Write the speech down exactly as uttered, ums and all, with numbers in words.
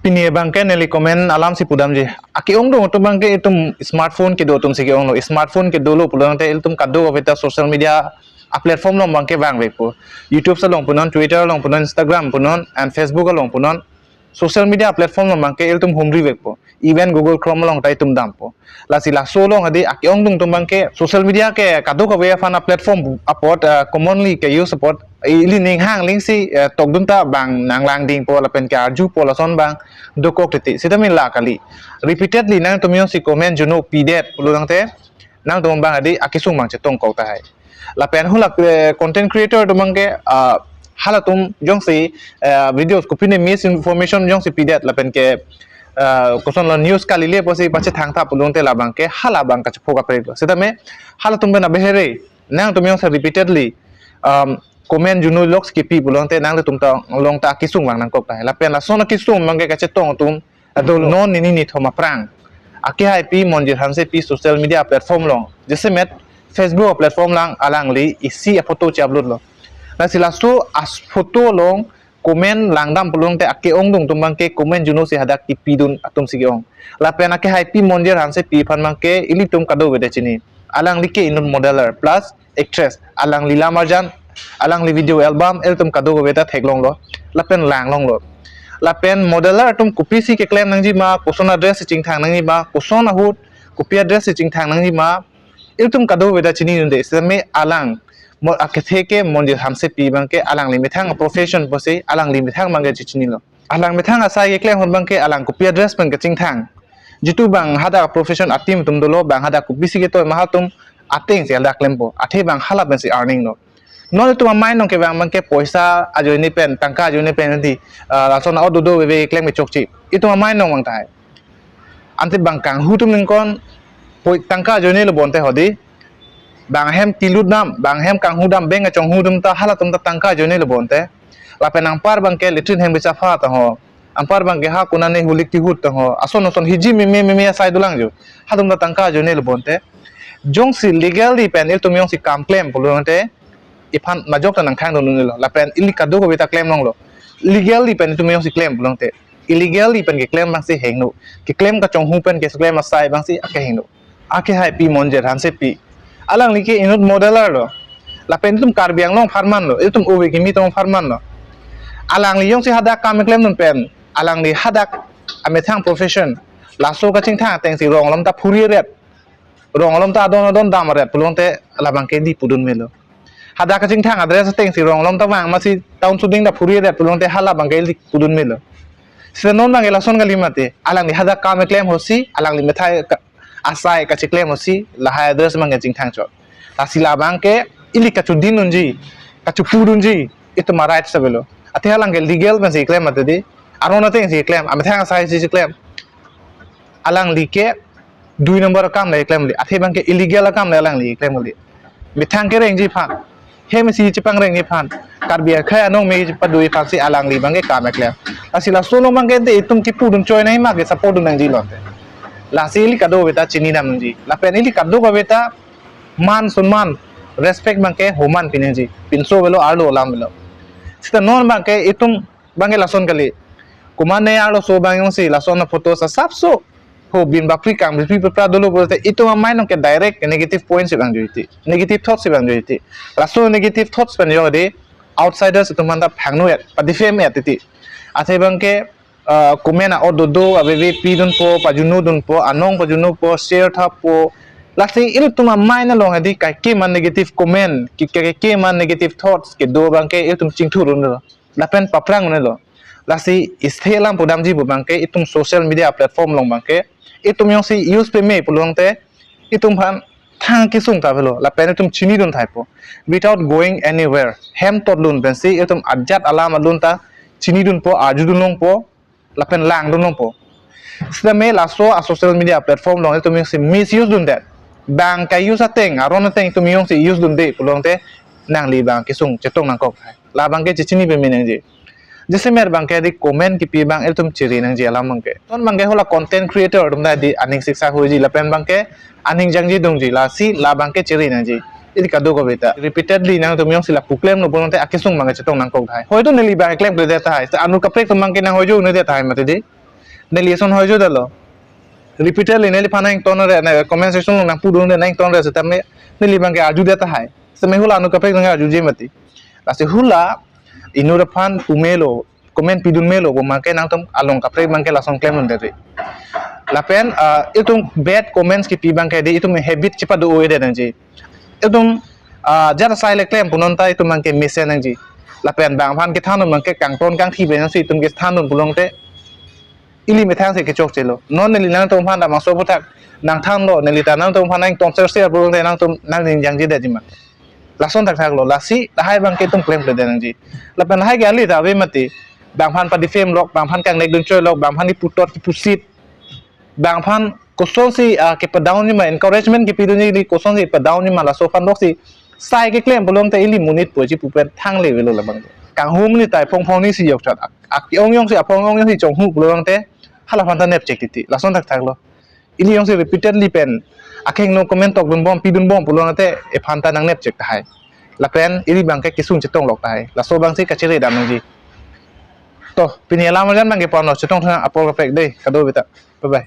Pini abangke neli comment alam si pudamji. Ake-ongdung atum abangke itum smartphone kedo atum si ke-onglo. Smartphone kedolo pulotangte ilitum kadokave ta social media a-platform along abangke vangvekpo. YouTube along punon, Twitter along punon, Instagram punon, and Facebook along punon. Social media platform along abangke ilitum humrivekpo. Even Google Chrome along ta itum dampo. Lasi laso along hadi ake-ongdung atum abangke social media ke kadokave aphan a-platform apot, uh, commonly ke-use apot ili ning hang ling si, uh, tokdun ta bang nanglangdingpo lapen ke-arjupo lason abang dokok titi. Sitame la kali. Repeatedly nangtum jongsi comment juno pidet pulotangte nangtum abang hadi akesung abang chetongkok tahai. Lapen hala, eh, content creator atum abangke, ah, halatum jongsi, eh, videos kopine misinformation jongsi pidet lapen ke, ah, kosonlo news kalile pusi pachethang tha pulotangte labangke hala abang kachephok apreklo. Sitame halatum pen abehere nangtum jongsi repeatedly, um, comment juno lok kipi pulotangte nangtum ta along ta akesung abang nangkok tahai. Lapen lason akesung abangke kachetong atum adolo. Non nini nithom aphrang akehaipi Monjir Hansepi social media platform along, jasemet Facebook platform along alangli isi a-photo che-upload lo. Lasi laso a-photo along comment langdam pulotangte ake-ongdung atum abangke comment juno si hadak kipidun atum si ke-ong. Lapen akehaipi Monjir Hansepi aphan abangke ilitum kadokave ta chini. Alangli ke inut modeler plus actress. Alangli lamarjan, alangli video album ilitum kadokave ta theklonglo lapen langlonglo. Lapen modeler atum kopisi keklem nangji ma, koson a-dress si chingthang nangji ma, koson ahut kopi a-dress si chingthang nangji ma, ilitum kadokave ta chinidunde. Sitame alang mo akethe ke Monjir Hansepi abangke alangli methang profession pusi alangli methang abangke chechinilo. Alang methang asai keklem ahut abangke alang kopi a-dress pen kachingthang. Jitu bang hadak profession a-team atum dolo, bang hadak kopisi ketoi ma halatum ateng si hadak klempo. Athe bang hala pensi earning lo. Non itum amei along kevang abangke poisa ajoine pen, tangka ajoine pen di, ah, lason a-ot dodo veve klem kechokche. Itum amei along abang tahai. Ante bang kanghu atum ningkon, poi tangka ajoine lo bonte hodi. Bang hem tilut dam, bang hem kanghu dam, beng kachonghu atum ta, halatum ta tangka ajoine lo bonte. Lapen anpar abangke latrine hem bechapha ta ho. Anpar abangke ha konane hulik tihut ta ho. Ason ason hiji meme meme asai dolang jo. Halatum ta tangka ajoine lo bonte. Jongsi legally pen ilitum jongsi kam klem pulotangte iphan majok ta nangthangdun unlo. Lapen ili kadokave ta klemlonglo. Legally pen itum jongsi klem pulotangte. Illegally pen keklem abangsi hingno. Keklem kachonghu pen keklem asai abangsi akehingno. Akehaipi Monjir Hansepi. Alangli ke inut modeler lo. Lapen itum Karbi Anglong apharman lo. Itum ove kimi atum apharman lo. Alangli jongsi hadak kam klemdun pen. Alangli hadak amethang profession. Laso kachingthang ateng si rong along ta phuri ret. Rong along ta adon adon dam ret pulotangte labangke ili pudun melo. Hadak kachingthang a-dress ateng si rong along ta vang masi town suding ta phuri ret pulotangte hala abangke ili pudun melo. Sita non abangke lason kali mati. Alangli hadak kam keklem ahut si, alangli methang ka-, asai kacheklem ahut si, lahai a-dress abangke chingthang chot. Lasi labangke ili kachudin unji, kachupudunji, itum a-right si avelo. Athe alangke legal pensi klem mati di. Aron ateng si klem, amethang asai si klem. Alangli ke dui number akam le klemle. Athe abangke illegal akam le alangli klemle. Methang kerengji aphan. Hem isi chepangrengji aphan. Karbi akhei anong me padui aphan si alangli abangke kam keklem. Lasi laso along abangke te itum kipudun choi nangji ma ke support dun nangji lote. Lasi ili kadokave ta chinidam nangji. Lapen ili kadokave ta man sonman, respect abangke homan pi nangji. Pinso avelo arlo alam avelo. Sita non abangke itum abangke lason kali. Komatne arloso abang jongsi lason a-photo sa sapso ho bin bapri kang bapri pra dolo pulote itum amei along ke direct negative point si vangjo titi. Negative thoughts si vangjo titi. Laso negative thoughts pen jodi outsiders atum aphan ta phangno et, pa-defame et titi. Athe abangke, ah, comment a-ot dodo aveve pidunpo, pajunodunpo, anong pajunpo, share thappo. Lasi ilitum amei along hadi kaike ma negative comment, ki kaike ma negative thoughts kedo abangke ilitum chingthurdunlo. Lapen paphrang unlo. Lasi isthe alam pudamji pu abangke itum social media platform along abangke itum jongsi use peme pulotangte itum aphan thang kesung ta avelo. Lapen itum chinidun thaipo. Without going anywhere. Hem totdun pensi itum ajat alam adun ta chinidunpo, arjudun longpo, lapen langdun longpo. Sitame laso a-social media platform along itum jongsi misuse dundet. Bang ka-use ateng, aron ateng itum jongsi use dunde pulotangte nangli abang kesung chetong nangkok hai. Labangke chechini peme nangji. Jasemet abangke di comment kipi abang itum chiri nangji alam abangke. Non abangke hala content creator atum ta di aning siksa hoiji lapen abangke aning jangji dungji lasi labangke chiri nangji. Ili kadokave ta. Repeatedly nangtum jongsi lapu klemlo pulotangte akesung abangke chetong nangkok hai. Hoito neli abang klemkledet hai. Sita anut kaprek atum abangke nang hoijo un'edet hai mati di. Neli ason hoi jo dalo. Repeatedly neliphan nangton re, ne comment section along nangpudun re, nangton re setame neli abangke arju det tahai. Setame hula anu kaprek abangke arju je mati. Lasi hula inut aphan pumelo, comment pidun melo pu abangke nangtum along kaprek abangke lason klemdunde. Lapen ah, itum bad comments kipi abangke dei itum habit chepado-oidet nangji. Itum ah, jat asai le klem punon ta itum abangke mesen nangji. Lapen bang aphan kethandun abangke kangton kangthi pen si itum kethandun pulote ili methang si kechokchelo. Non neli nangtum aphan damangso aphuthak nangthanlo, neli ta nangtum aphan nangton serse pulote nangtum nangning jangje detji ma. Lason thakthaklo, lasi lahai abangke itum klemkledet nangji. Lapen lahai ke ali ta ave mati. Bang aphan pa-defame lok, bang aphan kangnek dun choi lok, bang aphan kiputot kipusit, bang aphan kosonsi ah, kepadown ji ma, encouragement kipidun ji, kosonsi padown ji ma, laso aphan doksi sai keklem pulote ili monit puji pupen thangle avelo labang. Kanghum ni tai phong phong ni si jokchot. Ak, ak ong ong si aphong ong ong si chonghu pulote hala aphan ta nepchek titi. Lason thakthaklo. Ili jongsi repeatedly pen akheng no comment tokdun bom, pidun bom pulote ephan ta nangnepchek tahai. Lapen ili abangke kesung chetong lok tahai. Laso abangsi kachere dam nangji. To, pini alam arjan abangke pano chetong thang apor kaprek dei. Kadokave ta. Bye bye.